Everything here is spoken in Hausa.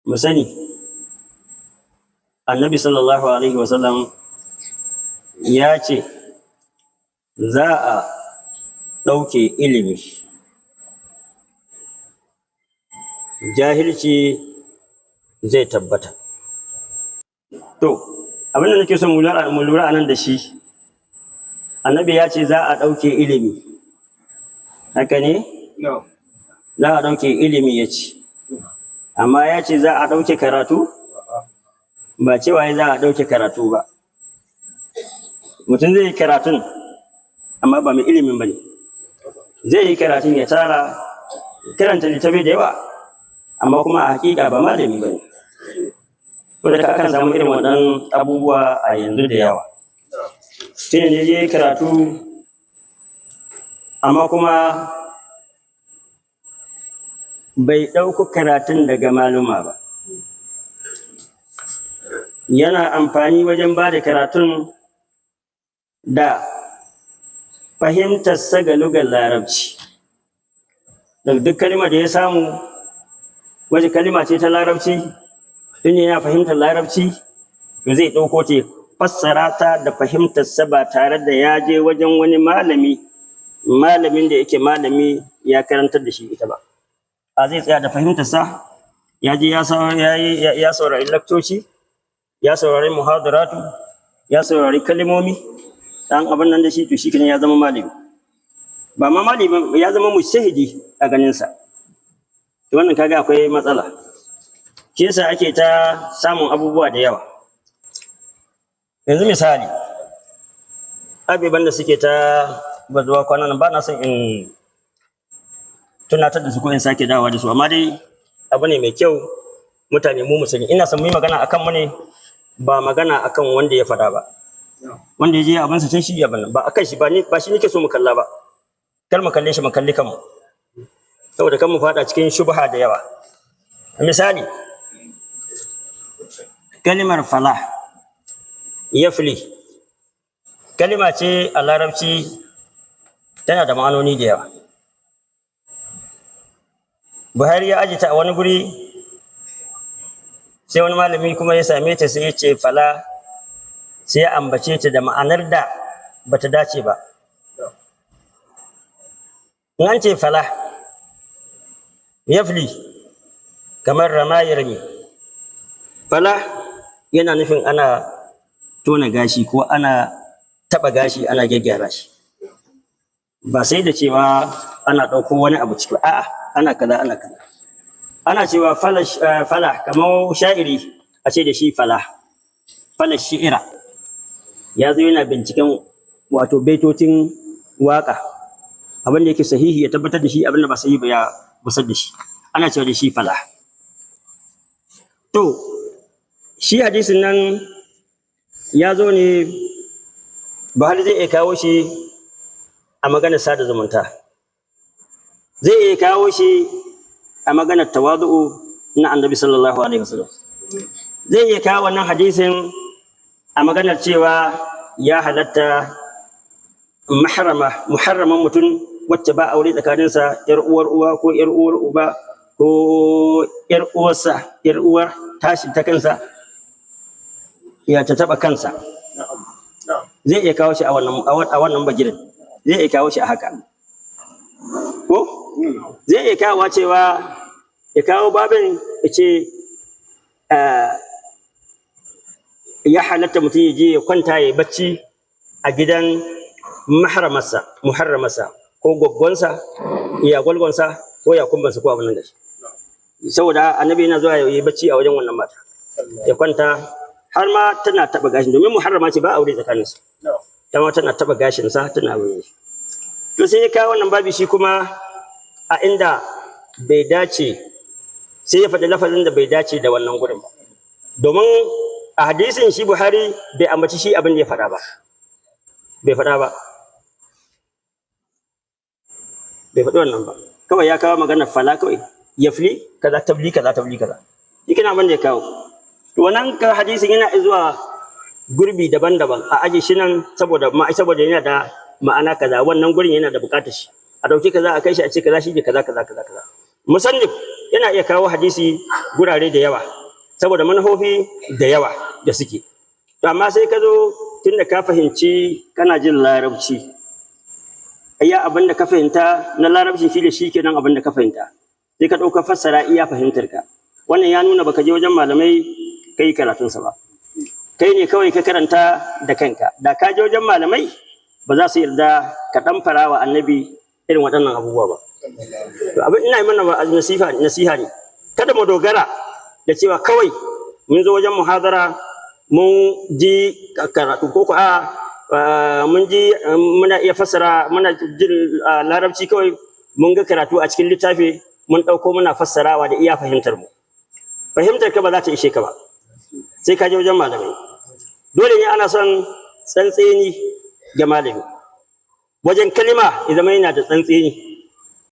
Mu sani, Annabi sallallahu alaihi wasallam ya ce za a ɗauke ilimi, jahilci zai tabbata. To, abin da nake son mu lura a nan da shi, Annabi ya ce za a ɗauke ilimi, haka ne? No. Za a ɗauke ilimi ya ce, amma ya ce za a ɗauke karatu? Ba cewa za a ɗauke karatu ba. Mutum zai yi karatun, amma ba mai ilimin ba ne. Zai yi karatun ya tara, karanta littafi da yawa, amma kuma a hakika ba malami ba ne. Ko da akan samu irin waɗannan abubuwa a yanzu da yawa. Shi ne je karatu, amma kuma bai ɗauko karatun daga maluma ba. Yana amfani wajen ba da karatun da fahimtarsa ga lugar Larabci. Daga duk kalma da ya samu, wace kalma ce ta Larabci, tun yana fahimtar Larabci, to zai ɗauko ta fassara ta da fahimtarsa ba tare da ya je wajen wani malami, malamin da yake malami ya karantar da shi ita ba. A zai tsaya da fahimtarsa, ya je ya saurari lakcoci, ya saurari muhadaratu, ya saurari kalmomi, dan abin nan da shi, to shi kenan ya zama malami. Ba ma malami, ya zama mujtahidi a ganinsa. To wannan kaga akwai matsala. Shi yasa ake ta samun abubuwa da yawa. Yanzu misali, abeban da suke ta bazuwa kwanan nan, ba na son in tunatar da su ko in sake dawowa da su, amma dai abu ne mai kyau mutane mu sani. Ina son mu yi magana akan mu ne, ba magana akan wanda ya faɗa ba. Wanda ya je abinsa can shi ya bana, ba akan shi ba, ni ba shi nake so mu kalla ba. Kar mu kalle shi, mu kalli kanmu, saboda kan mu faɗa cikin shubha da yawa. Misali, kalimar falah yafli, kalima ce a Larabci, tana da ma'anoni da yawa. Buhari ya aje ta a wani guri, sai wani malami kuma ya same ta sai ya ce fala, sai ya ambace ta da ma'anar da bata dace ba. In an ce fala yafli, kamar rama yarmi, fala yana nufin ana tona gashi ko ana taɓa gashi, ana gyaggyara shi, ba sai da cewa ana ɗauko wani abu ciki, a'a, ana kaza, ana kaza. Ana cewa fala, fala kamar sha'iri, a ce da shi fala, fala shi'ira, ya zo yana binciken wato baitocin waka, abin da yake sahihi ya tabbatar da shi, abin da ba sahihi ba ya busar da shi, ana cewa da shi fala. To shi hadisin nan ya zo ne, Buhari zai iya kawo shi a maganar sada zumunta, zai iya kawo shi a maganar tawadu'u na Annabi sallallahu alaihi wasallam, zai iya kawo wannan hadisin a maganar cewa ya halatta muharraman mutum wacce ba aure tsakaninsa, yar uwar uwa ko yar uwar uba ko yar uwarsa, yar uwar tashi ta kansa, ya ta taba kansa. Zai iya kawo shi a wannan bagirin, zai iya kawo shi a haka. Ko zai iya kawo cewa ya kawo babin ya ce ya halatta mutum ya je ya kwanta ya bacci a gidan muharramarsa ko gwaggwansa, ya gwalgwansa ko ya kumbansa ko abin nan da shi. Saboda Annabi yana zuwa ya yi bacci a wajen wannan mata, ya kwanta, har ma tana taɓa gashin, domin muharrama ce, ba aure tsakaninsu. Ta ma tana taɓa gashinsa, tana abin shi. To sai ya kawo wannan babi shi kuma a inda bai dace, sai ya faɗi lafazin da bai dace da wannan gurin ba. Domin a hadisin shi Buhari bai ambaci shi abin da ya faɗa ba. Bai faɗa ba. Bai faɗi wannan ba. Kawai ya kawo maganar fala kawai. Yafli kaza, tabli kaza, tabli kaza. Shi kana abin da ya kawo. To wannan hadisin yana zuwa gurbi daban-daban, a aje shi nan saboda yana da ma'ana kaza, wannan gurin yana da bukatar shi. A dauki kaza a kai shi a ce kaza shi ne kaza kaza kaza kaza. Musannif yana iya kawo hadisi gurare da yawa. Saboda manufofi da yawa da suke. To amma sai ka zo, tunda ka fahimci kana jin Larabci, iya abin da ka fahimta na Larabci shi da shi kenan abin da ka fahimta, sai ka ɗauka fassara iya fahimtar ka. Wannan ya nuna baka je wajen malamai kai karatunsa ba, kai ne kawai ka karanta da kanka. Da ka je wajen malamai, ba za su yarda ka ɗan fara wa Annabi irin waɗannan abubuwa ba. To abin ina yi mana nasiha ne, kada mu dogara da cewa kawai mun zo wajen muhadara mun ji karatu, ko ko a mun ji muna iya fassara, muna jin Larabci, kawai mun ga karatu a cikin littafi mun ɗauko muna fassarawa da iya fahimtar mu. Fahimtar ka ba za ta ishe ka ba, sai ka je wajen malamai. Dole ne ana son tsantseni ga malami wajen kalima, ya zama yana da tsantseni.